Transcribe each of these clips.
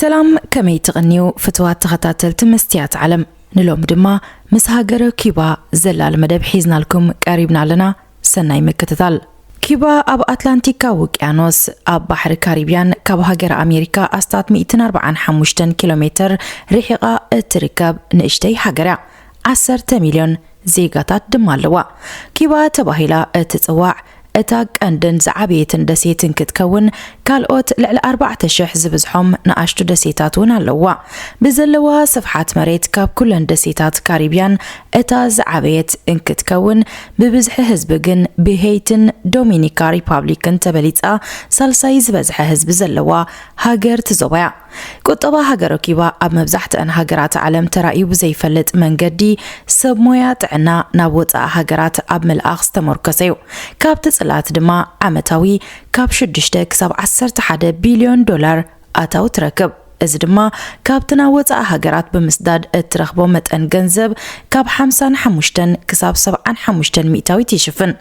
ሰላም፣ ከመይ ትቕንዩ ፍትዋት ተኸታተልቲ መስትያት ዓለም? ንሎሚ ድማ ምስ ሃገረ ኪባ ዘላል መደብ ሒዝናልኩም ቀሪብና ኣለና። ሰናይ ምክትታል። ኪባ ኣብ ኣትላንቲካዊ ውቅያኖስ ኣብ ባሕሪ ካሪብያን ካብ ሃገረ ኣሜሪካ ኣስታት ሚእትን ኣርባዓን ሓሙሽተን ኪሎ ሜትር ርሒቓ እትርከብ ንእሽተይ ሃገር እያ። ዓሰርተ ሚልዮን ዜጋታት ድማ ኣለዋ። ኪባ ተባሂላ እትጽዋዕ እታ ቀንድን ዝዓበየትን ደሴትን ክትከውን፣ ካልኦት ልዕሊ ኣርባዕተ ሽሕ ዝብዝሖም ንኣሽቱ ደሴታት እውን ኣለዋ። ብዘለዋ ስፍሓት መሬት ካብ ኩለን ደሴታት ካሪብያን እታ ዝዓበየት እንክትከውን፣ ብብዝሒ ህዝቢ ግን ብሄይትን ዶሚኒካ ሪፓብሊክን ተበሊጻ ሳልሳይ ዝበዝሐ ህዝቢ ዘለዋ ሃገር ትዞባያ። ቁጠባ ሃገረ ኪባ ኣብ መብዛሕትአን ሃገራት ዓለም ተራእዩ ብዘይፈልጥ መንገዲ ሰብ ሞያ ጥዕና ናብ ወጻኢ ሃገራት ኣብ ምልኣኽ ዝተመርኮሰ እዩ። ካብቲ ጽላት ድማ ዓመታዊ ካብ ሽዱሽተ ክሳብ ዓሰርተ ሓደ ቢልዮን ዶላር ኣታዊ ትረክብ። እዚ ድማ ካብቲ ናብ ወጻኢ ሃገራት ብምስዳድ እትረኽቦ መጠን ገንዘብ ካብ ሓምሳን ሓሙሽተን ክሳብ ሰብዓን ሓሙሽተን ሚእታዊት ይሽፍን።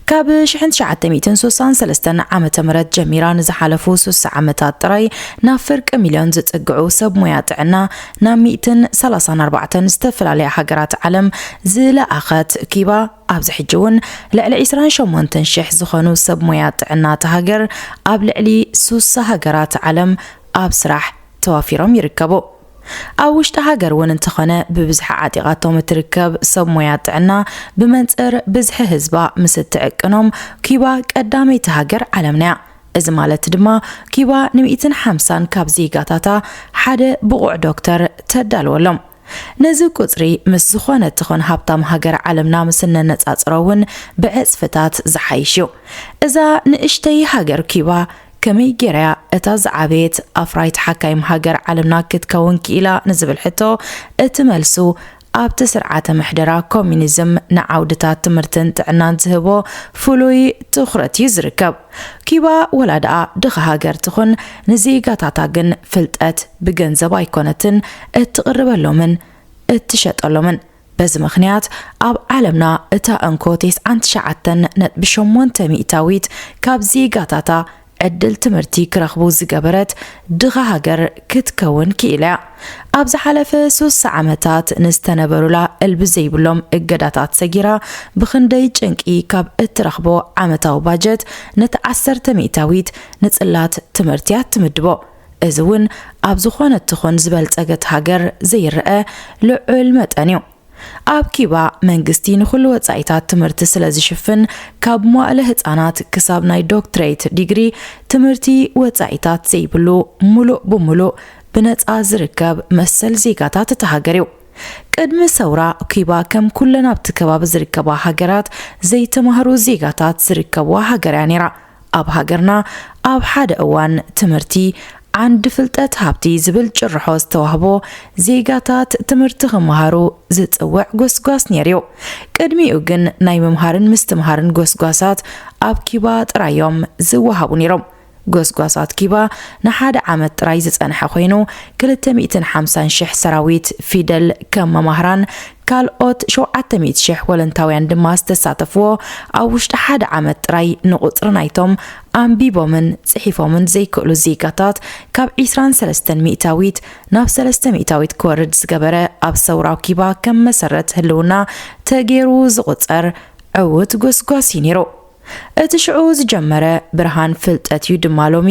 ካብ ሽሕን ትሽዓተ ሚእትን ስሳን ሰለስተን ዓመተ ምህረት ጀሚራ ንዝሓለፉ ስሳ ዓመታት ጥራይ ናብ ፍርቂ ሚልዮን ዝጽግዑ ሰብ ሞያ ጥዕና ናብ ሚእትን ሰላሳን ኣርባዕተን ዝተፈላለያ ሃገራት ዓለም ዝለኣኸት ኪባ፣ ኣብዚ ሕጂ እውን ልዕሊ ዕስራን ሸሞንተን ሽሕ ዝኾኑ ሰብ ሞያ ጥዕና እታ ሃገር ኣብ ልዕሊ ስሳ ሃገራት ዓለም ኣብ ስራሕ ተዋፊሮም ይርከቡ። ኣብ ውሽጢ ሃገር እውን እንተኾነ ብብዝሒ ዓጢቓቶም እትርከብ ሰብ ሞያ ጥዕና ብመንጽር ብዝሒ ህዝባ ምስ እትዕቅኖም ኪባ ቀዳመይቲ ሃገር ዓለምና እያ። እዚ ማለት ድማ ኪባ ንሚእትን ሓምሳን ካብ ዜጋታታ ሓደ ብቑዕ ዶክተር ተዳልወሎም። ነዚ ቁጽሪ ምስ ዝኾነ ትኹን ሃብታም ሃገር ዓለምና ምስ እነነጻጽሮ እውን ብዕጽፍታት ዝሓይሽ እዩ። እዛ ንእሽተይ ሃገር ኪባ ከመይ ጌራያ እታ ዝዓበየት ኣፍራይት ሓካይም ሃገር ዓለምና ክትከውን ክኢላ ንዝብል ሕቶ፣ እቲ መልሱ ኣብቲ ስርዓተ ምሕደራ ኮሚኒዝም ንዓውድታት ትምህርትን ጥዕናን ዝህቦ ፍሉይ ትኹረት እዩ ዝርከብ። ኪባ ወላ ደኣ ድኻ ሃገር ትኹን፣ ንዜጋታታ ግን ፍልጠት ብገንዘብ ኣይኮነትን እትቕርበሎምን እትሸጠሎምን። በዚ ምኽንያት ኣብ ዓለምና እታ እንኮ ተስዓን ትሽዓተን ነጥቢ ሸሞንተ ሚእታዊት ካብ ዜጋታታ ዕድል ትምህርቲ ክረኽቡ ዝገበረት ድኻ ሃገር ክትከውን ክኢላ እያ። ኣብ ዝሓለፈ ስሳ ዓመታት ንዝተነበሩላ እልቢ ዘይብሎም እገዳታት ሰጊራ ብኽንደይ ጭንቂ ካብ እትረኽቦ ዓመታዊ ባጀት ነቲ ዓሰርተ ሚእታዊት ንጽላት ትምህርቲ እያ ትምድቦ። እዚ እውን ኣብ ዝኾነት ትኹን ዝበልጸገት ሃገር ዘይረኣ ልዑል መጠን እዩ። ኣብ ኪባ መንግስቲ ንኹሉ ወጻኢታት ትምህርቲ ስለ ዝሽፍን፣ ካብ መዋእለ ህጻናት ክሳብ ናይ ዶክትሬት ዲግሪ ትምህርቲ ወጻኢታት ዘይብሉ፣ ሙሉእ ብሙሉእ ብነጻ ዝርከብ መሰል ዜጋታት እታ ሃገር እዩ። ቅድሚ ሰውራ ኪባ ከም ኩለን ኣብቲ ከባቢ ዝርከባ ሃገራት ዘይተማህሩ ዜጋታት ዝርከብዋ ሃገር እያ ነይራ። ኣብ ሃገርና ኣብ ሓደ እዋን ትምህርቲ ዓንዲ ፍልጠት ሃብቲ ዝብል ጭርሖ ዝተዋህቦ ዜጋታት ትምህርቲ ክመሃሩ ዝጽውዕ ጎስጓስ ነይሩ እዩ። ቅድሚኡ ግን ናይ ምምሃርን ምስትምሃርን ጎስጓሳት ኣብ ኪባ ጥራይ እዮም ዝወሃቡ ነይሮም። ጎስጓሳት ኪባ ንሓደ ዓመት ጥራይ ዝጸንሐ ኮይኑ፣ ክልተ ሚእትን ሓምሳን ሽሕ ሰራዊት ፊደል ከም መማህራን ካልኦት ሸውዓተ ሚእቲ ሽሕ ወለንታውያን ድማ ዝተሳተፍዎ፣ ኣብ ውሽጢ ሓደ ዓመት ጥራይ ንቑጽሪ ናይቶም ኣንቢቦምን ጽሒፎምን ዘይክእሉ ዜጋታት ካብ ዒስራን ሰለስተን ሚእታዊት ናብ ሰለስተ ሚእታዊት ክወርድ ዝገበረ፣ ኣብ ሰውራዊ ኪባ ከም መሰረት ህልውና ተገይሩ ዝቑጸር ዕዉት ጎስጓስ እዩ ነይሩ። እቲ ሽዑ ዝጀመረ ብርሃን ፍልጠት እዩ ድማ ሎሚ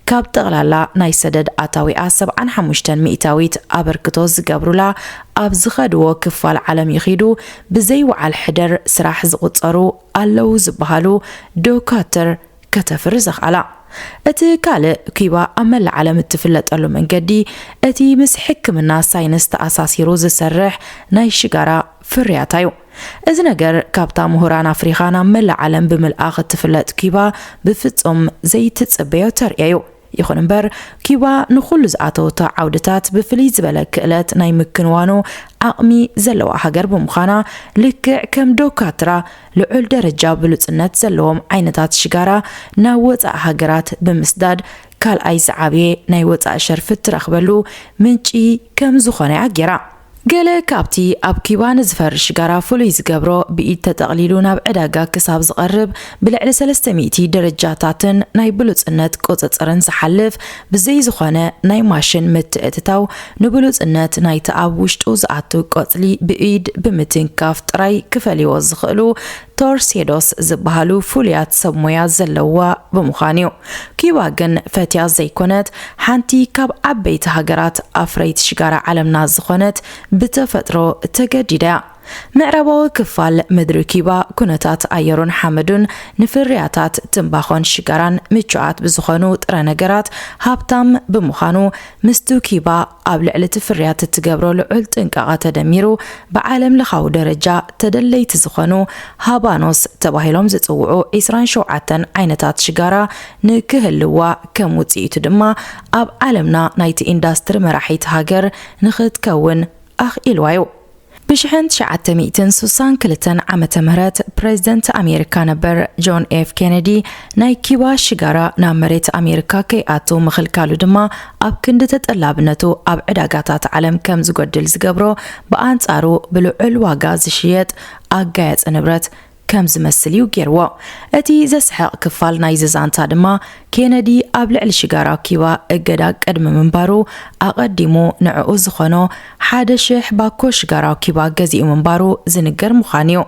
ካብ ጠቕላላ ናይ ሰደድ ኣታዊኣ ሰብዓን ሓሙሽተን ሚእታዊት ኣበርክቶ ዝገብሩላ፣ ኣብ ዝኸድዎ ክፋል ዓለም ይኺዱ ብዘይ ወዓል ሕደር ስራሕ ዝቑጸሩ ኣለዉ ዝበሃሉ ዶካትር ከተፍሪ ዘኽኣላ። እቲ ካልእ ኪባ ኣብ መላእ ዓለም እትፍለጠሉ መንገዲ፣ እቲ ምስ ሕክምና ሳይንስ ተኣሳሲሩ ዝሰርሕ ናይ ሽጋራ ፍርያታ እዩ። እዚ ነገር ካብታ ምሁራን ኣፍሪኻ ናብ መላእ ዓለም ብምልኣኽ እትፍለጥ ኪባ ብፍጹም ዘይትጽበዮ ተርእዮ እዩ። ይኹን እምበር፣ ኪባ ንኹሉ ዝኣተወቶ ዓውድታት ብፍልይ ዝበለ ክእለት ናይ ምክንዋኑ ዓቕሚ ዘለዋ ሃገር ብምዃና፣ ልክዕ ከም ዶካትራ ልዑል ደረጃ ብሉጽነት ዘለዎም ዓይነታት ሽጋራ ናብ ወጻኢ ሃገራት ብምስዳድ፣ ካልኣይ ዝዓበየ ናይ ወጻኢ ሸርፊ እትረኽበሉ ምንጪ ከም ዝኾነ ኣገይራ። ገለ ካብቲ ኣብ ኪባ ንዝፈሪ ሽጋራ ፍሉይ ዝገብሮ፣ ብኢድ ተጠቕሊሉ ናብ ዕዳጋ ክሳብ ዝቐርብ ብልዕሊ ሰለስተ ሚእቲ ደረጃታትን ናይ ብሉጽነት ቁጽጽርን ዝሓልፍ፣ ብዘይ ዝኾነ ናይ ማሽን ምትእትታው ንብሉጽነት ናይቲ ኣብ ውሽጡ ዝኣቱ ቆጽሊ ብኢድ ብምትንካፍ ጥራይ ክፈልይዎ ዝኽእሉ ቶርሴዶስ ዝበሃሉ ፍሉያት ሰብ ሞያ ዘለዋ ብምዃኑ እዩ። ኪባ ግን ፈትያ ዘይኮነት፣ ሓንቲ ካብ ዓበይቲ ሃገራት ኣፍረይቲ ሽጋራ ዓለምና ዝኾነት ብተፈጥሮ ተገዲዳ እያ። ምዕራባዊ ክፋል ምድሪ ኪባ ኩነታት ኣየሩን ሓመዱን ንፍርያታት ትምባኾን ሽጋራን ምቹኣት ብዝኾኑ ጥረ ነገራት ሃብታም ብምዃኑ፣ ምስቲ ኪባ ኣብ ልዕሊ እቲ ፍርያት እትገብሮ ልዑል ጥንቃቐ ተደሚሩ፣ ብዓለም ለኻዊ ደረጃ ተደለይቲ ዝኾኑ ሃባኖስ ተባሂሎም ዝጽውዑ ዒስራን ሸውዓተን ዓይነታት ሽጋራ ንክህልዋ፣ ከም ውጽኢቱ ድማ ኣብ ዓለምና ናይቲ ኢንዳስትሪ መራሒት ሃገር ንኽትከውን ኣኽኢልዋ እዩ። ብሽሕን ትሽዓተ ሚእትን ሱሳን ክልተን ዓመተ ምህረት ፕሬዝደንት ኣሜሪካ ነበር ጆን ኤፍ ኬነዲ ናይ ኪባ ሽጋራ ናብ መሬት ኣሜሪካ ከይኣቱ ምኽልካሉ ድማ ኣብ ክንዲ ተጠላብነቱ ኣብ ዕዳጋታት ዓለም ከም ዝጎድል ዝገብሮ፣ ብኣንጻሩ ብልዑል ዋጋ ዝሽየጥ ኣጋያጺ ንብረት ከም ዝመስል እዩ ገይርዎ። እቲ ዘስሕቕ ክፋል ናይዚ ዛንታ ድማ ኬነዲ ኣብ ልዕሊ ሽጋራ ኪባ እገዳ ቅድሚ ምንባሩ ኣቐዲሙ ንዕኡ ዝኾኖ ሓደ ሽሕ ባኮ ሽጋራ ኪባ ገዚኡ ምንባሩ ዝንገር ምዃኑ እዩ።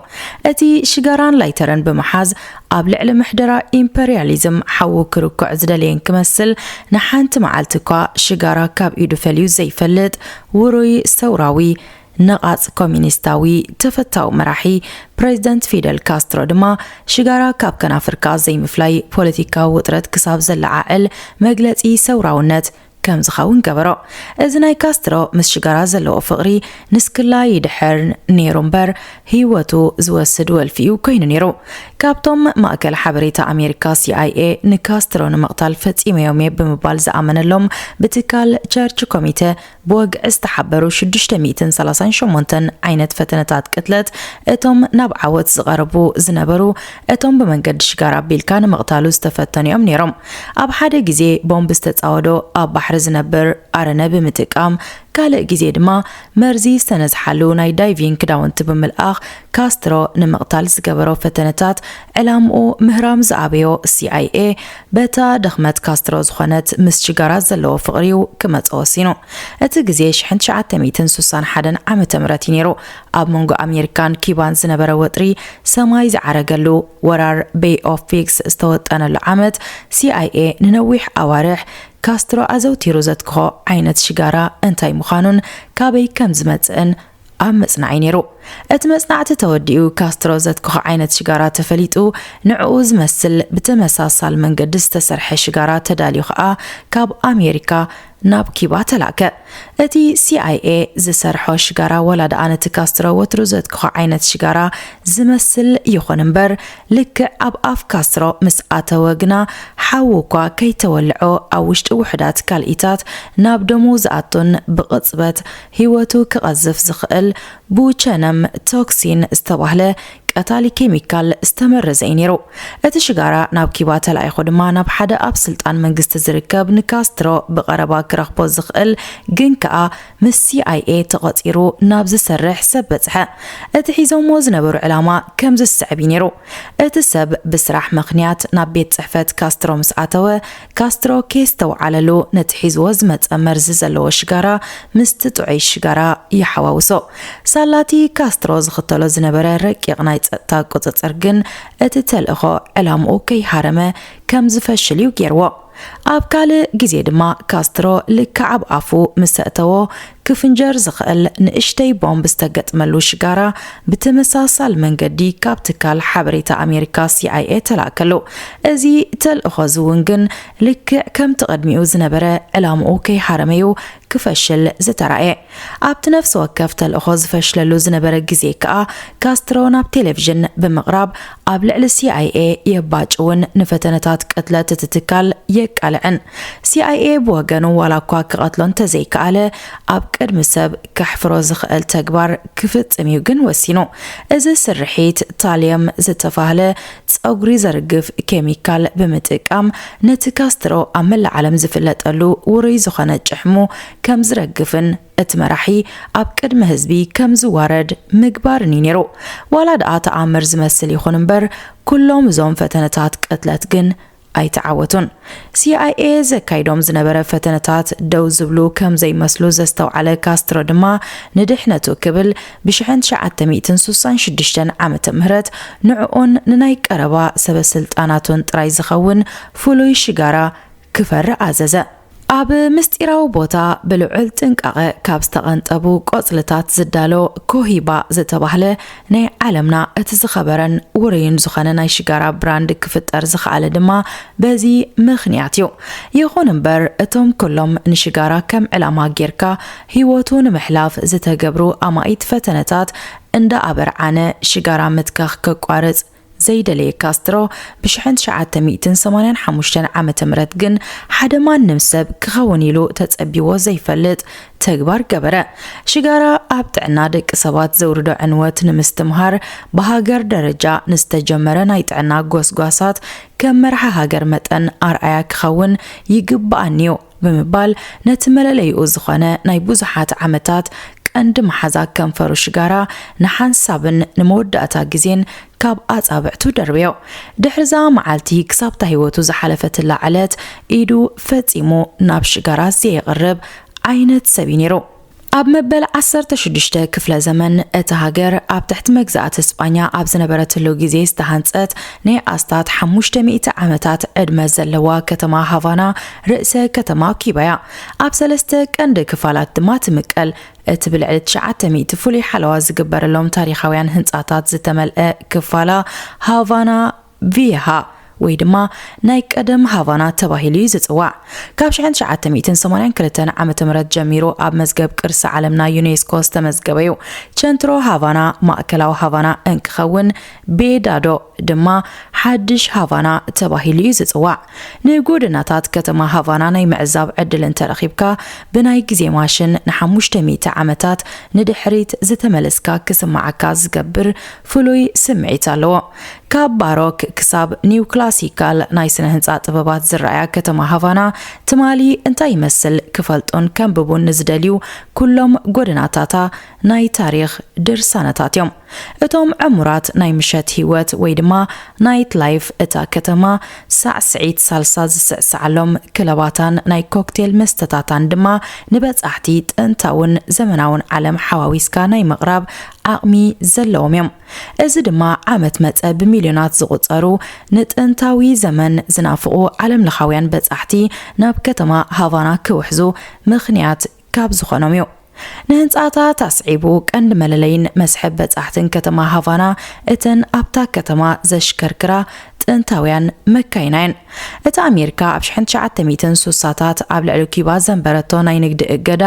እቲ ሽጋራን ላይተርን ብምሓዝ ኣብ ልዕሊ ምሕደራ ኢምፐርያሊዝም ሓዊ ክርኩዕ ዝደለየን ክመስል፣ ንሓንቲ መዓልቲ እኳ ሽጋራ ካብ ኢዱ ፈልዩ ዘይፈልጥ ውሩይ ሰውራዊ ነቓጽ ኮሚኒስታዊ ተፈታዊ መራሒ ፕሬዝደንት ፊደል ካስትሮ ድማ ሽጋራ ካብ ከናፍርካ ዘይምፍላይ ፖለቲካዊ ውጥረት ክሳብ ዘለዓዕል መግለጺ ሰውራውነት ከም ዝኸውን ገበሮ። እዚ ናይ ካስትሮ ምስ ሽጋራ ዘለዎ ፍቕሪ ንስክላ ይድሕር ነይሩ እምበር፣ ህይወቱ ዝወስድ ወልፊ እዩ ኮይኑ ነይሩ። ካብቶም ማእከል ሓበሬታ ኣሜሪካ ሲኣይኤ ንካስትሮ ንምቕታል ፈጺመዮም እየ ብምባል ዝኣመነሎም ብትካል ቸርች ኮሚተ ብወግዒ ዝተሓበሩ ሽዱሽተ ሚእትን ሰላሳን ሸሞንተን ዓይነት ፈተነታት ቅትለት፣ እቶም ናብ ዓወት ዝቐረቡ ዝነበሩ፣ እቶም ብመንገዲ ሽጋራ ኣቢልካ ንምቕታሉ ዝተፈተኑ እዮም ነይሮም። ኣብ ሓደ ግዜ ቦምብ ዝተጻወዶ ኣብ ባሕሪ ዝነብር ኣረነ ብምጥቃም፣ ካልእ ግዜ ድማ መርዚ ዝተነዝሓሉ ናይ ዳይቪንግ ክዳውንቲ ብምልኣኽ ካስትሮ ንምቕታል ዝገበሮ ፈተነታት፣ ዕላምኡ ምህራም ዝኣበዮ ሲኣይኤ፣ በታ ድኽመት ካስትሮ ዝኾነት ምስ ሽጋራ ዘለዎ ፍቕሪ እዩ ክመጾ ወሲኑ። እቲ ግዜ ሽሕን ትሽዓተ ሚእትን ሱሳን ሓደን ዓመተ ምህረት እዩ ነይሩ። ኣብ መንጎ ኣሜሪካን ኪባን ዝነበረ ወጥሪ ሰማይ ዝዓረገሉ፣ ወራር ቤይ ኦፍ ፒግስ ዝተወጠነሉ ዓመት፣ ሲኣይኤ ንነዊሕ ኣዋርሕ ካስትሮ ኣዘውቲሩ ዘትክኾ ዓይነት ሽጋራ እንታይ ምዃኑን ካበይ ከም ዝመጽእን ኣብ ምጽናዕ እዩ ነይሩ። እቲ መጽናዕቲ ተወዲኡ፣ ካስትሮ ዘትክኾ ዓይነት ሽጋራ ተፈሊጡ፣ ንዕኡ ዝመስል ብተመሳሳል መንገዲ ዝተሰርሐ ሽጋራ ተዳልዩ ኸኣ ካብ ኣሜሪካ ናብ ኪባ ተላእከ። እቲ ሲኣይኤ ዝሰርሖ ሽጋራ፣ ዋላ ደኣ ነቲ ካስትሮ ወትሩ ዘትክኾ ዓይነት ሽጋራ ዝመስል ይኹን እምበር፣ ልክዕ ኣብ ኣፍ ካስትሮ ምስ ኣተወ ግና፣ ሓዊ እኳ ከይተወልዖ፣ ኣብ ውሽጢ ውሑዳት ካልኢታት ናብ ደሙ ዝኣቱን ብቕጽበት ህይወቱ ክቐዝፍ ዝኽእል ቡቸነም ቶክሲን ዝተባህለ ቀታሊ ኬሚካል ዝተመረዘ እዩ ነይሩ። እቲ ሽጋራ ናብ ኪባ ተላኢኹ ድማ ናብ ሓደ ኣብ ስልጣን መንግስቲ ዝርከብ ንካስትሮ ብቐረባ ክረኽቦ ዝኽእል ግን ከኣ ምስ ሲኣይኤ ተቖጺሩ ናብ ዝሰርሕ ሰብ በጽሐ። እቲ ሒዞሞ ዝነበሩ ዕላማ ከምዚ ዝስዕብ እዩ ነይሩ። እቲ ሰብ ብስራሕ ምኽንያት ናብ ቤት ጽሕፈት ካስትሮ ምስ ኣተወ፣ ካስትሮ ከየስተውዓለሉ ነቲ ሒዝዎ ዝመጸ መርዚ ዘለዎ ሽጋራ ምስቲ ጥዑይ ሽጋራ ይሓዋውሶ። ሳላቲ ካስትሮ ዝኽተሎ ዝነበረ ረቂቕ ናይ ጸጥታ ቁጽጽር ግን እቲ ተልእኾ ዕላምኡ ከይሃረመ ከም ዝፈሽል እዩ ገይርዎ። ኣብ ካልእ ግዜ ድማ ካስትሮ ልክዕ ኣብ ኣፉ ምስ ኣእተዎ ክፍንጀር ዝኽእል ንእሽተይ ቦምብ ዝተገጥመሉ ሽጋራ ብተመሳሳሊ መንገዲ ካብ ትካል ሓበሬታ ኣሜሪካ ሲኣይኤ ተላእከሉ። እዚ ተልእኾ እዚ እውን ግን ልክዕ ከምቲ ቅድሚኡ ዝነበረ ዕላምኡ ከይሃረመ እዩ ክፈሽል ዝተራእየ። ኣብቲ ነፍሲ ወከፍ ተልእኾ ዝፈሽለሉ ዝነበረ ግዜ ከኣ ካስትሮ ናብ ቴሌቪዥን ብምቕራብ ኣብ ልዕሊ ሲኣይኤ የባጭውን ንፈተነታት ቅትለት እቲ ትካል የቃልዕን። ሲኣይኤ ብወገኑ ዋላ እኳ ክቐትሎ እንተዘይከኣለ፣ ኣብ ቅድሚ ሰብ ከሕፍሮ ዝኽእል ተግባር ክፍጽም እዩ ግን ወሲኑ። እዚ ስርሒት ታልየም ዝተባህለ ጸጉሪ ዘርግፍ ኬሚካል ብምጥቃም ነቲ ካስትሮ ኣብ መላእ ዓለም ዝፍለጠሉ ውሩይ ዝኾነ ጭሕሙ ከም ዝረግፍን እቲ መራሒ ኣብ ቅድሚ ህዝቢ ከም ዝዋረድ ምግባርን እዩ ነይሩ። ዋላ ደኣ ተኣምር ዝመስል ይኹን እምበር፣ ኩሎም እዞም ፈተነታት ቅትለት ግን ኣይተዓወቱን። ሲ ኣይ ኤ ዘካይዶም ዝነበረ ፈተነታት ደው ዝብሉ ከም ዘይመስሉ ዘስተውዓለ ካስትሮ ድማ፣ ንድሕነቱ ክብል ብ ሽሕን ትሽዓተ ሚእትን ስሳን ሽዱሽተን ዓመተ ምህረት ንዕኡን ንናይ ቀረባ ሰበ ስልጣናቱን ጥራይ ዝኸውን ፍሉይ ሽጋራ ክፈሪ ኣዘዘ። ኣብ ምስጢራዊ ቦታ ብልዑል ጥንቃቐ ካብ ዝተቐንጠቡ ቆጽልታት ዝዳሎ ኮሂባ ዝተባህለ ናይ ዓለምና እቲ ዝኸበረን ውሩይን ዝኾነ ናይ ሽጋራ ብራንድ ክፍጠር ዝኸኣለ ድማ በዚ ምኽንያት እዩ። ይኹን እምበር፣ እቶም ኩሎም ንሽጋራ ከም ዕላማ ጌርካ ህይወቱ ንምሕላፍ ዝተገብሩ ኣማኢት ፈተነታት እንዳ ኣበርዓነ ሽጋራ ምትካኽ ከቋርጽ ዘይደለየ ካስትሮ ብ ሽሕን ትሽዓተ ሚእትን ሰማንያን ሓሙሽተን ዓመተ ምህረት ግን ሓደ ማንም ሰብ ክኸውን ኢሉ ተጸቢዎ ዘይፈልጥ ተግባር ገበረ። ሽጋራ ኣብ ጥዕና ደቂ ሰባት ዘውርዶ ዕንወት ንምስትምሃር ብሃገር ደረጃ ንዝተጀመረ ናይ ጥዕና ጎስጓሳት ከም መርሓ ሃገር መጠን ኣርኣያ ክኸውን ይግብኣኒ እዩ ብምባል ነቲ መለለይኡ ዝኾነ ናይ ብዙሓት ዓመታት ቀንዲ መሓዛ ከንፈሩ ሽጋራ ንሓንሳብን ንመወዳእታ ግዜን ካብ ኣጻብዕቱ ደርበዮ። ድሕሪዛ መዓልቲ ክሳብታ ህይወቱ ዝሓለፈትላ ዕለት ኢዱ ፈጺሙ ናብ ሽጋራ ዘየቕርብ ዓይነት ሰብ እዩ ነይሩ። ኣብ መበል ዓሰርተ ሽዱሽተ ክፍለ ዘመን እታ ሃገር ኣብ ትሕቲ መግዛእቲ እስጳኛ ኣብ ዝነበረትሉ ግዜ ዝተሃንጸት ናይ ኣስታት ሓሙሽተ ሚእቲ ዓመታት ዕድመ ዘለዋ ከተማ ሃቫና ርእሰ ከተማ ኪባ እያ። ኣብ ሰለስተ ቀንዲ ክፋላት ድማ ትምቀል። እቲ ብልዕሊ ትሽዓተ ሚእቲ ፍሉይ ሓለዋ ዝግበረሎም ታሪኻውያን ህንጻታት ዝተመልአ ክፋላ ሃቫና ቪሃ ወይ ድማ ናይ ቀደም ሃቫና ተባሂሉ እዩ ዝጽዋዕ። ካብ ሽሕን ትሽዓተ ሚእትን ሰማንያን ክልተን ዓመተ ምህረት ጀሚሩ ኣብ መዝገብ ቅርሲ ዓለምና ዩኔስኮ ዝተመዝገበ እዩ። ቸንትሮ ሃቫና ማእከላዊ ሃቫና እንክኸውን፣ ቤዳዶ ድማ ሓድሽ ሃቫና ተባሂሉ እዩ ዝጽዋዕ። ንጎደናታት ከተማ ሃቫና ናይ ምዕዛብ ዕድል እንተረኺብካ፣ ብናይ ግዜ ማሽን ንሓሙሽተ ሚእቲ ዓመታት ንድሕሪት ዝተመለስካ ክስምዓካ ዝገብር ፍሉይ ስምዒት ኣለዎ። ካብ ባሮክ ክሳብ ኒው ክላሲካል ናይ ስነ ህንጻ ጥበባት ዝረኣያ ከተማ ሃቫና ትማሊ እንታይ ይመስል ክፈልጡን ከንብቡን ንዝደልዩ፣ ኩሎም ጎደናታታ ናይ ታሪኽ ድርሳነታት እዮም። እቶም ዕሙራት ናይ ምሸት ህይወት ወይ ድማ ናይት ላይፍ እታ ከተማ፣ ሳዕስዒት ሳልሳ ዝስዕስዓሎም ክለባታን ናይ ኮክቴል መስተታታን ድማ ንበጻሕቲ ጥንታውን ዘመናውን ዓለም ሓዋዊስካ ናይ ምቕራብ ዓቕሚ ዘለዎም እዮም። እዚ ድማ ዓመት መጸ ብሚልዮናት ዝቑጸሩ ንጥንታዊ ዘመን ዝናፍቑ ዓለምለኻውያን በጻሕቲ ናብ ከተማ ሃቫና ክውሕዙ ምኽንያት ካብ ዝኾኖም እዩ። ንህንጻታት ኣስዒቡ ቀንዲ መለለይን መስሕብ በጻሕትን ከተማ ሃቫና እተን ኣብታ ከተማ ዘሽከርክራ ጥንታውያን መካይና እየን። እታ ኣሜሪካ ኣብ ሽሕን ትሽዓተ ሚእትን ስሳታት ኣብ ልዕሊ ኪባ ዘንበረቶ ናይ ንግዲ እገዳ፣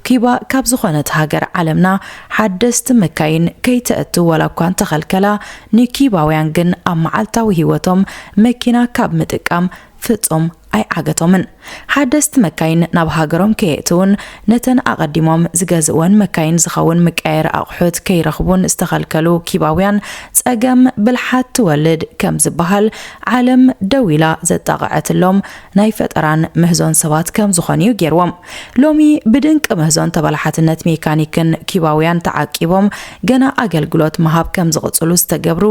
ኪባ ካብ ዝኾነት ሃገር ዓለምና ሓደስቲ መካይን ከይተእቱ ዋላ እኳ እንተኸልከላ፣ ንኪባውያን ግን ኣብ መዓልታዊ ህይወቶም መኪና ካብ ምጥቃም ፍጹም ኣይዓገቶምን። ሓደስቲ መካይን ናብ ሃገሮም ከየእትውን ነተን ኣቐዲሞም ዝገዝእወን መካይን ዝኸውን መቀየሪ ኣቑሑት ከይረኽቡን ዝተኸልከሉ ኪባውያን፣ ጸገም ብልሓት ትወልድ ከም ዝበሃል፣ ዓለም ደው ኢላ ዘጣቕዐትሎም ናይ ፈጠራን ምህዞን ሰባት ከም ዝኾኑ እዩ ገይርዎም። ሎሚ ብድንቂ ምህዞን ተበላሓትነት ሜካኒክን ኪባውያን ተዓቂቦም ገና ኣገልግሎት ምሃብ ከም ዝቕጽሉ ዝተገብሩ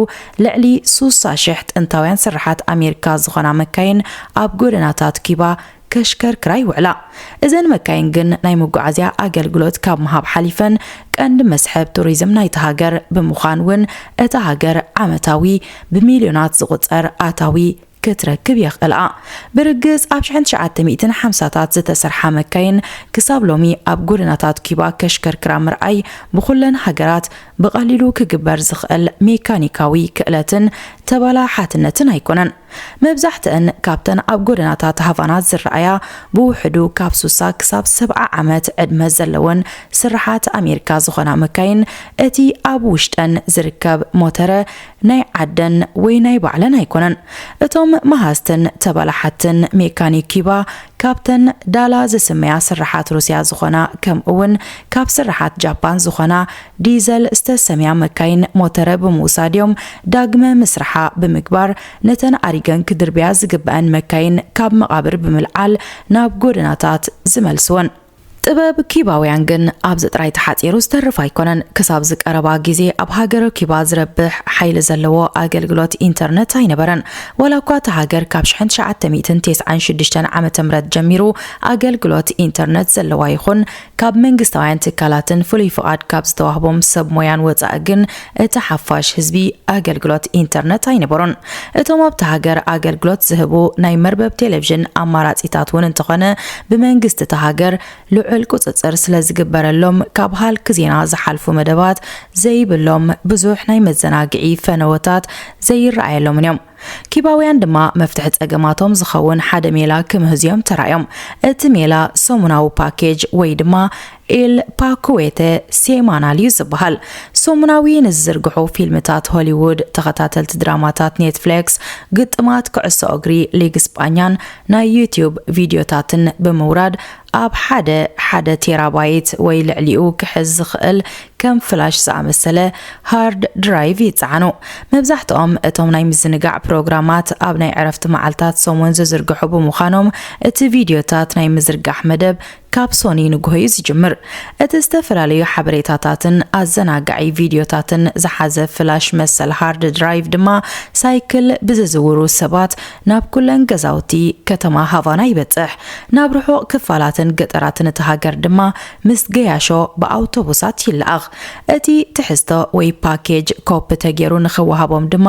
ልዕሊ ስሳ ሽሕ ጥንታውያን ስርሓት ኣሜሪካ ዝኾና መካይን ኣብ ጎደናታት ኪባ ከሽከርክራ ይውዕላ። እዘን መካይን ግን ናይ መጓዓዝያ ኣገልግሎት ካብ ምሃብ ሓሊፈን ቀንዲ መስሕብ ቱሪዝም ናይቲ ሃገር ብምዃን እውን እታ ሃገር ዓመታዊ ብሚልዮናት ዝቑጸር ኣታዊ ክትረክብ የኽእላ። ብርግጽ ኣብ ሽሕን ትሽዓተ ሚእትን ሓምሳታት ዝተሰርሓ መካይን ክሳብ ሎሚ ኣብ ጎደናታት ኪባ ከሽከርክራ ምርኣይ ብኹለን ሃገራት ብቐሊሉ ክግበር ዝኽእል ሜካኒካዊ ክእለትን ተባላሓትነትን ኣይኮነን። መብዛሕትአን ካብተን ኣብ ጎደናታት ሃቫና ዝረኣያ፣ ብውሕዱ ካብ ሱሳ ክሳብ ሰብዓ ዓመት ዕድመ ዘለወን ስርሓት ኣሜሪካ ዝኾና መካይን፣ እቲ ኣብ ውሽጠን ዝርከብ ሞተረ ናይ ዓደን ወይ ናይ ባዕለን ኣይኮነን። እቶም መሃዝትን ተባላሓትን ሜካኒክ ኪባ፣ ካብተን ዳላ ዝስመያ ስርሓት ሩስያ ዝኾና፣ ከምኡ እውን ካብ ስርሓት ጃፓን ዝኾና ዲዘል ዝተሰምያ መካይን ሞተረ ብምውሳድ እዮም፣ ዳግመ ምስርሓ ብምግባር፣ ነተን ኣሪገን ክድርብያ ዝግበአን መካይን ካብ መቓብር ብምልዓል ናብ ጎደናታት ዝመልስወን። ጥበብ ኪባውያን ግን ኣብዚ ጥራይ ተሓጺሩ ዝተርፍ ኣይኮነን። ክሳብ ዝቀረባ ግዜ ኣብ ሃገረ ኪባ ዝረብሕ ሓይሊ ዘለዎ ኣገልግሎት ኢንተርነት ኣይነበረን። ዋላ እኳ እታ ሃገር ካብ ሽሕን ትሽዓተ ሚእትን ተስዓን ሽዱሽተን ዓመተ ምህረት ጀሚሩ ኣገልግሎት ኢንተርነት ዘለዋ ይኹን፣ ካብ መንግስታውያን ትካላትን ፍሉይ ፍቓድ ካብ ዝተዋህቦም ሰብ ሞያን ወጻኢ ግን እቲ ሓፋሽ ህዝቢ ኣገልግሎት ኢንተርነት ኣይነበሮን። እቶም ኣብታ ሃገር ኣገልግሎት ዝህቡ ናይ መርበብ ቴሌቪዥን ኣማራጺታት እውን እንተኾነ፣ ብመንግስቲ እታ ሃገር ልዑል ቁጽጽር ስለ ዝግበረሎም፣ ካብ ሃልኪ ዜና ዝሓልፉ መደባት ዘይብሎም፣ ብዙሕ ናይ መዘናግዒ ፈነወታት ዘይረኣየሎምን እዮም። ኪባውያን ድማ መፍትሒ ጸገማቶም ዝኸውን ሓደ ሜላ ክምህዙ እዮም ተራእዮም። እቲ ሜላ ሰሙናዊ ፓኬጅ ወይ ድማ ኤል ፓኩዌተ ሴማናል እዩ ዝበሃል። ሰሙናዊ ንዝዝርግሑ ፊልምታት ሆሊውድ፣ ተኸታተልቲ ድራማታት ኔትፍሊክስ፣ ግጥማት ኩዕሶ እግሪ ሊግ ስጳኛን ናይ ዩቲዩብ ቪድዮታትን ብምውራድ፣ ኣብ ሓደ ሓደ ቴራባይት ወይ ልዕሊኡ ክሕዝ ዝኽእል ከም ፍላሽ ዝኣመሰለ ሃርድ ድራይቭ ይጸዓኑ። መብዛሕትኦም እቶም ናይ ምዝንጋዕ ፕሮግራማት ኣብ ናይ ዕረፍቲ መዓልታት ሰሙን ዝዝርግሑ ብምዃኖም፣ እቲ ቪድዮታት ናይ ምዝርጋሕ መደብ ካብ ሶኒ ንግሆ እዩ ዝጅምር። እቲ ዝተፈላለዩ ሓበሬታታትን ኣዘናጋዒ ቪድዮታትን ዝሓዘ ፍላሽ መሰል ሃርድ ድራይቭ ድማ፣ ሳይክል ብዝዝውሩ ሰባት ናብ ኩለን ገዛውቲ ከተማ ሃቫና ይበጽሕ። ናብ ርሑቕ ክፋላትን ገጠራትን እታ ሃገር ድማ ምስ ገያሾ ብኣውቶቡሳት ይለኣኽ። እቲ ትሕዝቶ ወይ ፓኬጅ ኮፒ ተገይሩ ንኽወሃቦም ድማ፣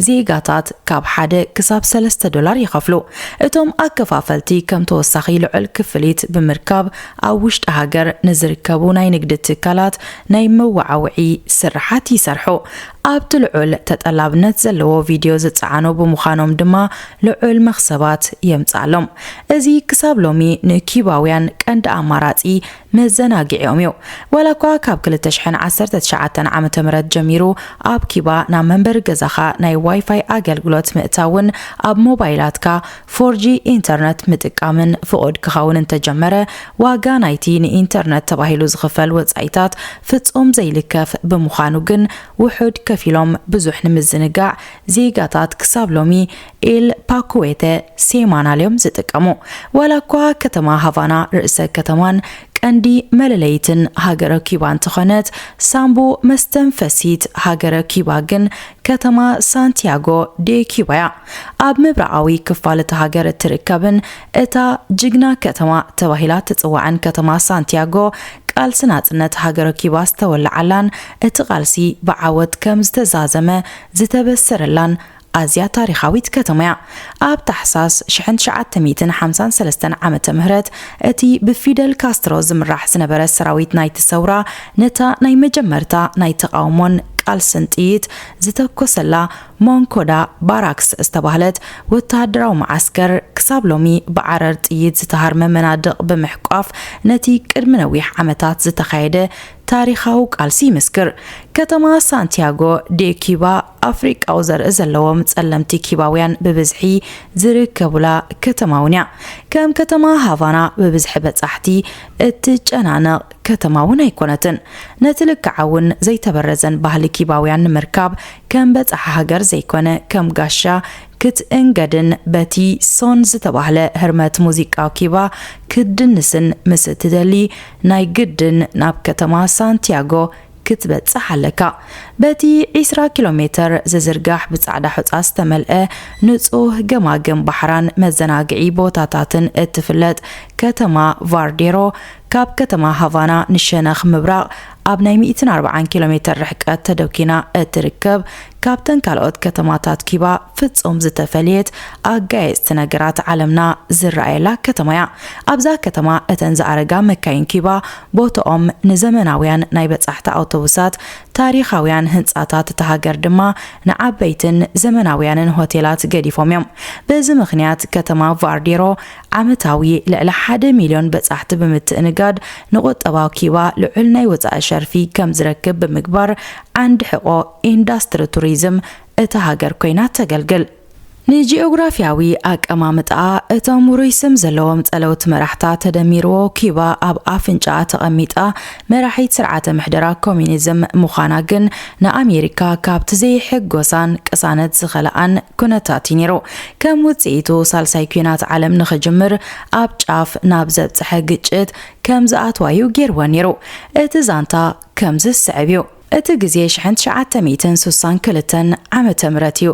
ዜጋታት ካብ ሓደ ክሳብ ሰለስተ ዶላር ይኸፍሉ። እቶም ኣከፋፈልቲ ከም ተወሳኺ ልዑል ክፍሊት ብምርካብ፣ ኣብ ውሽጢ ሃገር ንዝርከቡ ናይ ንግዲ ትካላት ናይ መወዓውዒ ስርሓት ይሰርሑ። ኣብቲ ልዑል ተጠላብነት ዘለዎ ቪድዮ ዝጸዓኑ ብምዃኖም ድማ፣ ልዑል መኽሰባት የምጽኣሎም። እዚ ክሳብ ሎሚ ንኪባውያን ቀንዲ ኣማራጺ መዘናግዒኦም እዩ። ዋላ እኳ ካብ ክልተ ሽሕን ዓሰርተ ትሽዓተን ዓመተ ምህረት ጀሚሩ ኣብ ኪባ ናብ መንበሪ ገዛኻ ናይ ዋይፋይ ኣገልግሎት ምእታውን ኣብ ሞባይላትካ ፎር ጂ ኢንተርነት ምጥቃምን ፍቑድ ክኸውን እንተጀመረ፣ ዋጋ ናይቲ ንኢንተርነት ተባሂሉ ዝኽፈል ወጻኢታት ፍጹም ዘይልከፍ ብምዃኑ ግን፣ ውሑድ ከፊሎም ብዙሕ ንምዝንጋዕ ዜጋታት ክሳብ ሎሚ ኤል ፓኩዌተ ሴማናል እዮም ዝጥቀሙ። ዋላ እኳ ከተማ ሃቫና ርእሰ ከተማን ቀንዲ መለለይትን ሃገረ ኪባ እንተኾነት፣ ሳምቡ መስተንፈሲት ሃገረ ኪባ ግን ከተማ ሳንቲያጎ ዴ ኪባ እያ። ኣብ ምብራቓዊ ክፋል እታ ሃገር እትርከብን እታ ጅግና ከተማ ተባሂላ ትጽዋዕን ከተማ ሳንቲያጎ፣ ቃልሲ ናጽነት ሃገረ ኪባ ዝተወለዓላን እቲ ቃልሲ ብዓወት ከም ዝተዛዘመ ዝተበሰረላን ኣዝያ ታሪኻዊት ከተማ እያ። ኣብ ታሕሳስ ሽሕን ትሽዓተ ሚእትን ሓምሳን ሰለስተን ዓመተ ምህረት፣ እቲ ብፊደል ካስትሮ ዝምራሕ ዝነበረ ሰራዊት ናይቲ ሰውራ፣ ነታ ናይ መጀመርታ ናይ ተቓውሞን ቃልስን ጥይት ዝተኮሰላ ሞንኮዳ ባራክስ ዝተባህለት ወተሃደራዊ መዓስከር፣ ክሳብ ሎሚ ብዓረር ጥይት ዝተሃርመ መናድቕ ብምሕቋፍ፣ ነቲ ቅድሚ ነዊሕ ዓመታት ዝተኻየደ ታሪኻዊ ቃልሲ ይምስክር። ከተማ ሳንቲያጎ ዴ ኪባ፣ ኣፍሪቃዊ ዘርኢ ዘለዎም ጸለምቲ ኪባውያን ብብዝሒ ዝርከቡላ ከተማ እውን እያ። ከም ከተማ ሃቫና ብብዝሒ በጻሕቲ እትጨናነቕ ከተማ እውን ኣይኮነትን። ነቲ ልክዓ እውን ዘይተበረዘን ባህሊ ኪባውያን ንምርካብ፣ ከም በጻሒ ሃገር ዘይኮነ፣ ከም ጋሻ ክትእንገድን በቲ ሶን ዝተባህለ ህርመት ሙዚቃ ኪባ ክትድንስን ምስ እትደሊ፣ ናይ ግድን ናብ ከተማ ሳንቲያጎ ክትበጽሕ ኣለካ። በቲ ዒስራ ኪሎ ሜተር ዝዝርጋሕ ብጻዕዳ ሑጻ ዝተመልአ ንጹህ ገማግም ባሕራን መዘናግዒ ቦታታትን እትፍለጥ ከተማ ቫርዴሮ፣ ካብ ከተማ ሃቫና ንሸነኽ ምብራቕ ኣብ ናይ ሚእትን ኣርባዓን ኪሎ ሜተር ርሕቀት ተደኪና እትርከብ፣ ካብተን ካልኦት ከተማታት ኪባ ፍጹም ዝተፈልየት ኣጋየጽቲ ነገራት ዓለምና ዝረኣየላ ከተማ እያ። ኣብዛ ከተማ እተን ዝኣረጋ መካይን ኪባ ቦታኦም ንዘመናውያን ናይ በጻሕቲ ኣውቶቡሳት ታሪኻውያን ህንጻታት እታ ሃገር ድማ ንዓበይትን ዘመናውያንን ሆቴላት ገዲፎም እዮም። በዚ ምኽንያት፣ ከተማ ቫርዴሮ ዓመታዊ ልዕሊ ሓደ ሚልዮን በጻሕቲ ብምትእንጋድ፣ ንቁጠባ ኪባ ልዑል ናይ ወጻኢ ሸርፊ ከም ዝረክብ ብምግባር፣ ዓንዲ ሕቆ ኢንዳስትሪ ቱሪዝም እታ ሃገር ኮይና ተገልግል። ንጂኦግራፊያዊ ኣቀማምጣኣ፣ እቶም ውሩይ ስም ዘለዎም ጸለውቲ መራሕታ ተደሚርዎ፣ ኪባ ኣብ ኣፍንጫኣ ተቐሚጣ መራሒት ስርዓተ ምሕደራ ኮሚኒዝም ምዃና ግን፣ ንኣሜሪካ ካብቲ ዘይሕጎሳን ቅሳነት ዝኸልኣን ኩነታት እዩ ነይሩ። ከም ውጽኢቱ፣ ሳልሳይ ኲናት ዓለም ንኽጅምር ኣብ ጫፍ ናብ ዘብጽሐ ግጭት ከም ዝኣትዋ እዩ ገይርወን ነይሩ። እቲ ዛንታ ከምዚ ዝስዕብ እዩ። እቲ ግዜ ሽሕን ትሽዓተ ሚእትን ስሳን ክልተን ዓመተ ምህረት እዩ።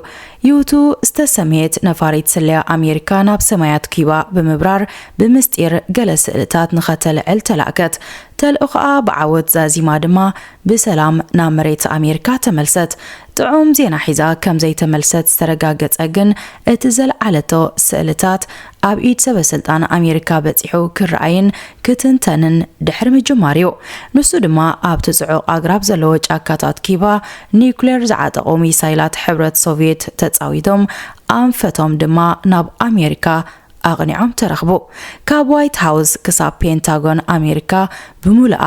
ዩቱ ዝተሰምየት ነፋሪት ስለያ ኣሜሪካ ናብ ሰማያት ኪባ ብምብራር፣ ብምስጢር ገለ ስእልታት ንኸተልዕል ተላእከት። ተልእኾኣ ብዓወት ዛዚማ ድማ፣ ብሰላም ናብ መሬት ኣሜሪካ ተመልሰት። ጥዑም ዜና ሒዛ ከም ዘይተመልሰት ዝተረጋገጸ ግን፣ እቲ ዘልዓለቶ ስእልታት ኣብ ኢድ ሰበ ስልጣን ኣሜሪካ በጺሑ ክረኣይን ክትንተንን ድሕሪ ምጅማር እዩ። ንሱ ድማ ኣብቲ ጽዑቕ ኣግራብ ዘለዎ ጫካታት ኪባ፣ ኒውክሌር ዝዓጠቑ ሚሳይላት ሕብረት ሶቭየት ተጻዊቶም ኣንፈቶም ድማ ናብ ኣሜሪካ ኣቕኒዖም ተረኽቡ። ካብ ዋይት ሃውስ ክሳብ ፔንታጎን ኣሜሪካ ብምሉኣ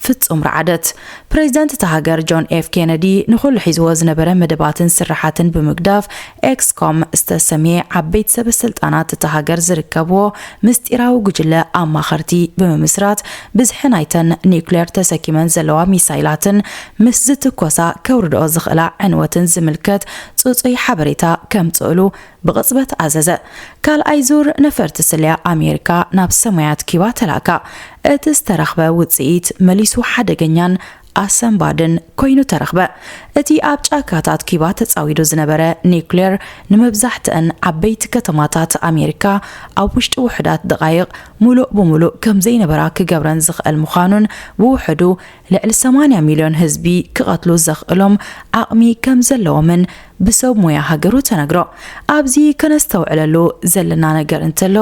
ፍጹም ረዓደት። ፕሬዚደንት እታ ሃገር ጆን ኤፍ ኬነዲ፣ ንኹሉ ሒዝዎ ዝነበረ መደባትን ስርሓትን ብምግዳፍ፣ ኤክስኮም ዝተሰምየ ዓበይቲ ሰበ ስልጣናት እታ ሃገር ዝርከብዎ ምስጢራዊ ጉጅለ ኣማኸርቲ ብምምስራት፣ ብዝሒ ናይተን ኒውክሌር ተሰኪመን ዘለዋ ሚሳይላትን ምስ ዝትኮሳ ከውርድኦ ዝኽእላ ዕንወትን ዝምልከት ጽጹይ ሓበሬታ ከምጽእሉ ብቕጽበት ኣዘዘ። ካልኣይ ዙር ነፈርቲ ስለያ ኣሜሪካ ናብ ሰማያት ኪባ ተላእካ። እቲ ዝተረኽበ ውጽኢት መሊሱ ሓደገኛን ኣሰንባድን ኮይኑ ተረኽበ። እቲ ኣብ ጫካታት ኪባ ተጻዊዱ ዝነበረ ኒውክሌር፣ ንመብዛሕትአን ዓበይቲ ከተማታት ኣሜሪካ ኣብ ውሽጢ ውሑዳት ደቓይቕ ምሉእ ብምሉእ ከም ዘይነበራ ክገብረን ዝኽእል ምዃኑን፣ ብውሕዱ ልዕሊ ሰማንያ ሚልዮን ህዝቢ ክቐትሉ ዘኽእሎም ዓቕሚ ከም ዘለዎምን ብሰብ ሞያ ሃገሩ ተነግሮ። ኣብዚ ከነስተውዕለሉ ዘለና ነገር እንተሎ፣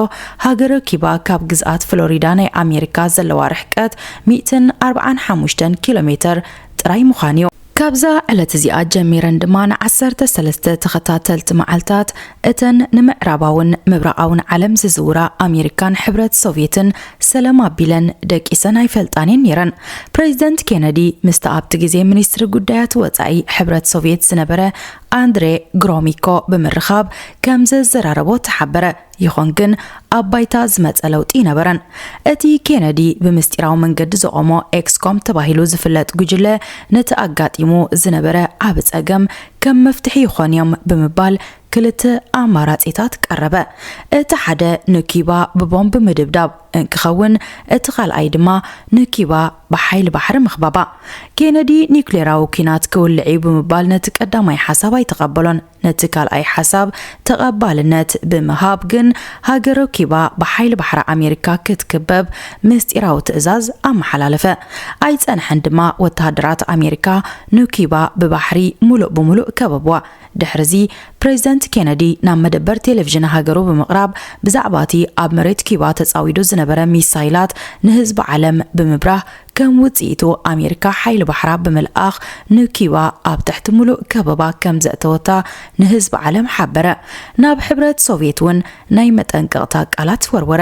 ሃገረ ኪባ ካብ ግዝኣት ፍሎሪዳ ናይ ኣሜሪካ ዘለዋ ርሕቀት ሚእትን ኣርባዓን ሓሙሽተን ኪሎ ሜተር ጥራይ ምዃን እዩ። ካብዛ ዕለት እዚኣ ጀሚረን ድማ ንዓሰርተ ሰለስተ ተኸታተልቲ መዓልታት፣ እተን ንምዕራባውን ምብራቓውን ዓለም ዝዝውራ ኣሜሪካን ሕብረት ሶቭየትን ሰለም ኣቢለን ደቂሰን ኣይፈልጣን እየን ነይረን። ፕሬዚደንት ኬነዲ ምስቲ ኣብቲ ግዜ ሚኒስትሪ ጉዳያት ወጻኢ ሕብረት ሶቭየት ዝነበረ ኣንድሬ ግሮሚኮ ብምርኻብ ከም ዘዘራረቦ ተሓበረ። ይኹን ግን ኣብ ባይታ ዝመጸ ለውጢ ኣይነበረን። እቲ ኬነዲ ብምስጢራዊ መንገዲ ዘቖሞ ኤክስኮም ተባሂሉ ዝፍለጥ ጉጅለ ነቲ ኣጋጢሙ ዝነበረ ዓቢ ጸገም ከም መፍትሒ ይኾን እዮም ብምባል ክልተ ኣማራጺታት ቀረበ። እቲ ሓደ ንኪባ ብቦምብ ምድብዳብ እንክኸውን፣ እቲ ካልኣይ ድማ ንኪባ ብሓይሊ ባሕሪ ምኽባባ። ኬነዲ ኒውክሌራዊ ኲናት ክውልዕ እዩ ብምባል ነቲ ቀዳማይ ሓሳብ ኣይተቐበሎን። ነቲ ካልኣይ ሓሳብ ተቐባልነት ብምሃብ ግን፣ ሃገረ ኪባ ብሓይሊ ባሕሪ ኣሜሪካ ክትክበብ ምስጢራዊ ትእዛዝ ኣመሓላለፈ። ኣይጸንሐን ድማ፣ ወተሃደራት ኣሜሪካ ንኪባ ብባሕሪ ሙሉእ ብሙሉእ ከበብዋ። ድሕርዚ፣ ፕሬዚደንት ኬነዲ ናብ መደበር ቴሌቪዥን ሃገሩ ብምቕራብ፣ ብዛዕባ እቲ ኣብ መሬት ኪባ ተጻዊዱ ዝነበረ ሚሳይላት ንህዝቢ ዓለም ብምብራህ፣ ከም ውጽኢቱ ኣሜሪካ ሓይሊ ባሕራ ብምልኣኽ ንኪባ ኣብ ትሕቲ ሙሉእ ከበባ ከም ዘእተወታ ንህዝቢ ዓለም ሓበረ። ናብ ሕብረት ሶቭየት እውን ናይ መጠንቀቕታ ቃላት ወርወረ።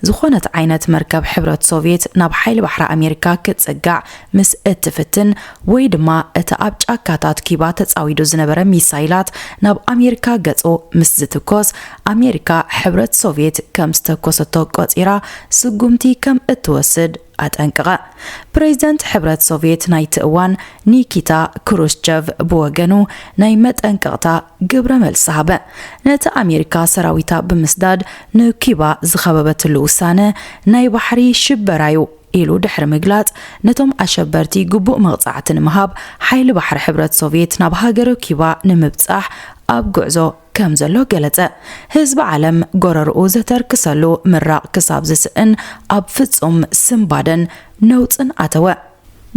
ዝኾነት ዓይነት መርከብ ሕብረት ሶቭየት ናብ ሓይሊ ባሕሪ ኣሜሪካ ክትጽጋዕ ምስ እትፍትን፣ ወይ ድማ እቲ ኣብ ጫካታት ኪባ ተጻዊዱ ዝነበረ ሚሳይላት ናብ ኣሜሪካ ገጹ ምስ ዝትኮስ፣ ኣሜሪካ ሕብረት ሶቭየት ከም ዝተኮሰቶ ቆጺራ ስጉምቲ ከም እትወስድ ኣጠንቀቐ። ፕሬዚደንት ሕብረት ሶቭየት ናይቲ እዋን ኒኪታ ክሩሽቸቭ ብወገኑ ናይ መጠንቀቕታ ግብረ መልሲ ሃበ። ነቲ ኣሜሪካ ሰራዊታ ብምስዳድ ንኪባ ዝኸበበትሉ ውሳነ ናይ ባሕሪ ሽበራ'ዩ ኢሉ ድሕሪ ምግላጽ፣ ነቶም ኣሸበርቲ ግቡእ መቕጻዕቲ ንምሃብ ሓይሊ ባሕሪ ሕብረት ሶቭየት ናብ ሃገረ ኪባ ንምብጻሕ ኣብ ጉዕዞ ከም ዘሎ ገለጸ። ህዝቢ ዓለም ጎረርኡ ዘተርክሰሉ ምራቕ ክሳብ ዝስእን ኣብ ፍጹም ስንባደን ነውጽን ኣተወ።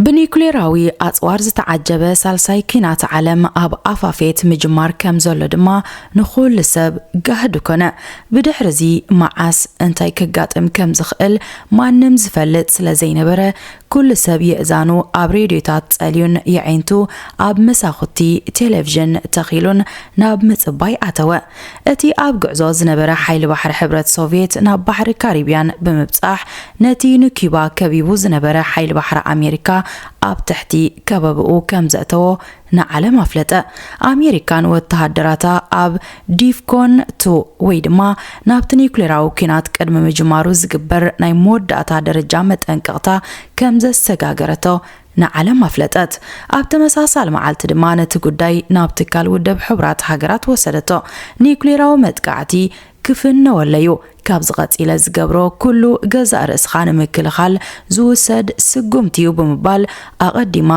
ብኒኩሌራዊ ኣጽዋር ዝተዓጀበ ሳልሳይ ኲናት ዓለም ኣብ ኣፋፌት ምጅማር ከም ዘሎ ድማ ንኹሉ ሰብ ጋህዲ ኮነ። ብድሕርዚ መዓስ እንታይ ከጋጥም ከም ዝኽእል ማንም ዝፈልጥ ስለ ዘይነበረ፣ ኩሉ ሰብ የእዛኑ ኣብ ሬድዮታት ጸልዩን የዒንቱ ኣብ መሳኹቲ ቴሌቪዥን ተኺሉን ናብ ምጽባይ ኣተወ። እቲ ኣብ ጉዕዞ ዝነበረ ሓይሊ ባሕሪ ሕብረት ሶቭየት ናብ ባሕሪ ካሪብያን ብምብጻሕ፣ ነቲ ንኪባ ከቢቡ ዝነበረ ሓይሊ ባሕሪ ኣሜሪካ ኣብ ትሕቲ ከበብኡ ከም ዘእተዎ ንዓለም ኣፍለጠ። ኣሜሪካን ወተሃደራታ ኣብ ዲፍኮን ቱ ወይ ድማ ናብቲ ኒኩሌራዊ ኲናት ቅድሚ ምጅማሩ ዝግበር ናይ መወዳእታ ደረጃ መጠንቀቕታ ከም ዘሰጋገረቶ ንዓለም ኣፍለጠት። ኣብ ተመሳሳሊ መዓልቲ ድማ ነቲ ጉዳይ ናብ ትካል ውድብ ሕቡራት ሃገራት ወሰደቶ። ኒኩሌራዊ መጥቃዕቲ ክፍነወለዩ፣ ካብዚ ቀጺለ ዝገብሮ ኩሉ ገዛእ ርእስኻ ንምክልኻል ዝውሰድ ስጉምቲ እዩ ብምባል ኣቐዲማ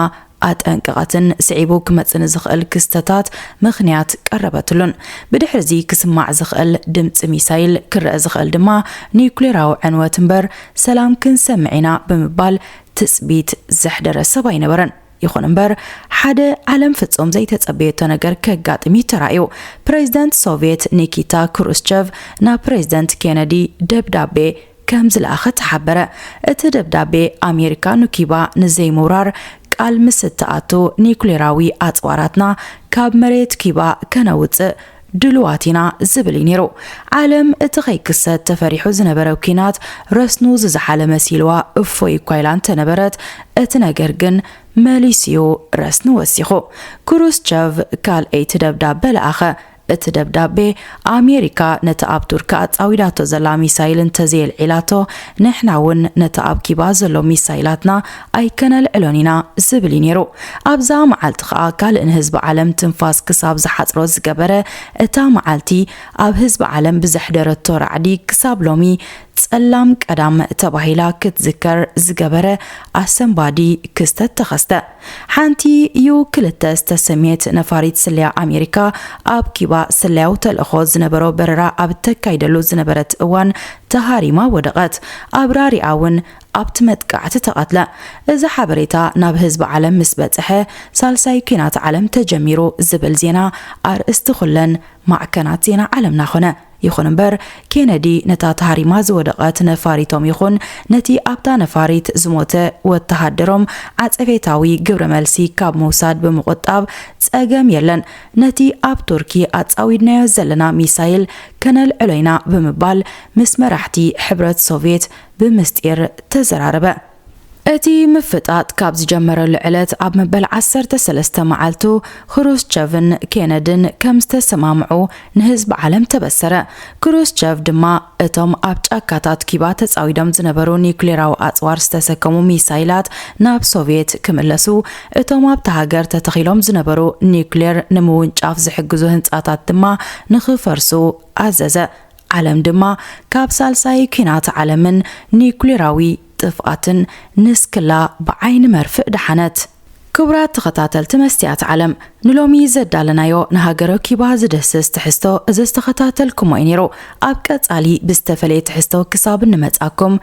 ኣጠንቀቐትን ስዒቡ ክመጽእ ንዝኽእል ክስተታት ምኽንያት ቀረበትሉን። ብድሕርዚ ክስማዕ ዝኽእል ድምጺ ሚሳይል ክረአ ዝኽእል ድማ ኒኩሌራዊ ዕንወት እምበር ሰላም ክንሰምዕ ኢና ብምባል ትጽቢት ዘሕደረ ሰብ ኣይነበረን። ይኹን እምበር፣ ሓደ ዓለም ፍጹም ዘይተጸበየቶ ነገር ከጋጥም እዩ ተራእዩ። ፕሬዚደንት ሶቭየት ኒኪታ ክሩስቸቭ ናብ ፕሬዚደንት ኬነዲ ደብዳቤ ከም ዝለኣኸ ተሓበረ። እቲ ደብዳቤ ኣሜሪካ ንኪባ ንዘይምውራር ቃል ምስ እትኣቱ፣ ኒኩሌራዊ ኣጽዋራትና ካብ መሬት ኪባ ከነውጽእ ድሉዋት ኢና ዝብል እዩ ነይሩ። ዓለም እቲ ከይክሰት ተፈሪሑ ዝነበረ ኲናት ረስኑ ዝዘሓለ መሲልዋ እፎይ እኳ ኢላ እንተነበረት፣ እቲ ነገር ግን መሊሱ'ዩ ረስኒ ወሲኹ። ክሩስቸቭ ካልኣይቲ ደብዳበ ለኣኸ። እቲ ደብዳቤ፣ ኣሜሪካ ነቲ ኣብ ቱርኪ ኣጻዊዳቶ ዘላ ሚሳይል እንተዘየልዒላቶ፣ ንሕና እውን ነቲ ኣብ ኪባ ዘሎ ሚሳይላትና ኣይከነልዕሎን ኢና ዝብል እዩ ነይሩ። ኣብዛ መዓልቲ ከኣ ካልእ ንህዝቢ ዓለም ትንፋስ ክሳብ ዝሓጽሮ ዝገበረ፣ እታ መዓልቲ ኣብ ህዝቢ ዓለም ብዘሕደረቶ ራዕዲ ክሳብ ሎሚ ጸላም ቀዳም ተባሂላ ክትዝከር ዝገበረ ኣሰንባዲ ክስተት ተኸስተ። ሓንቲ ዩ ክልተ ዝተሰምየት ነፋሪት ስለያ ኣሜሪካ ኣብ ኪባ ስለያዊ ተልእኾ ዝነበሮ በረራ ኣብ ተካይደሉ ዝነበረት እዋን ተሃሪማ ወደቐት። ኣብራሪኣ እውን ኣብቲ መጥቃዕቲ ተቐትለ። እዚ ሓበሬታ ናብ ህዝቢ ዓለም ምስ በጽሐ፣ ሳልሳይ ኲናት ዓለም ተጀሚሩ ዝብል ዜና ኣርእስቲ ኩለን ማዕከናት ዜና ዓለምና ኾነ። ይኹን እምበር፣ ኬነዲ ነታ ተሃሪማ ዝወደቐት ነፋሪቶም ይኹን ነቲ ኣብታ ነፋሪት ዝሞተ ወተሃደሮም ዓጸቤታዊ ግብረ መልሲ ካብ ምውሳድ ብምቑጣብ ጸገም የለን። ነቲ ኣብ ቱርኪ ኣጻዊድናዮ ዘለና ሚሳይል ከነልዕሎ ኢና ብምባል ምስ መራሕቲ ሕብረት ሶቭየት ብምስጢር ተዘራረበ። እቲ ምፍጣጥ ካብ ዝጀመረሉ ዕለት ኣብ መበል ዓሰርተ ሰለስተ መዓልቱ፣ ክሩስቸቭን ኬነድን ከም ዝተሰማምዑ ንህዝቢ ዓለም ተበሰረ። ክሩስቸቭ ድማ፣ እቶም ኣብ ጫካታት ኪባ ተጻዊዶም ዝነበሩ ኒዩክሌራዊ ኣጽዋር ዝተሰከሙ ሚሳይላት ናብ ሶቭየት ክምለሱ፣ እቶም ኣብታ ሃገር ተተኺሎም ዝነበሩ ኒዩክሌር ንምውንጫፍ ዝሕግዙ ህንጻታት ድማ ንኽፈርሱ ኣዘዘ። ዓለም ድማ ካብ ሳልሳይ ኲናት ዓለምን ኒዩክሌራዊ ጥፍኣትን ንስክላ ብዓይኒ መርፍእ ደሓነት። ክቡራት ተኸታተልቲ መስትያት ዓለም፣ ንሎሚ ዘዳለናዮ ንሃገረ ኪባ ዝድህስስ ትሕዝቶ እዚ ዝተኸታተልኩሞ እዩ ነይሩ። ኣብ ቀጻሊ ብዝተፈለየ ትሕዝቶ ክሳብ እንመጻኩም፣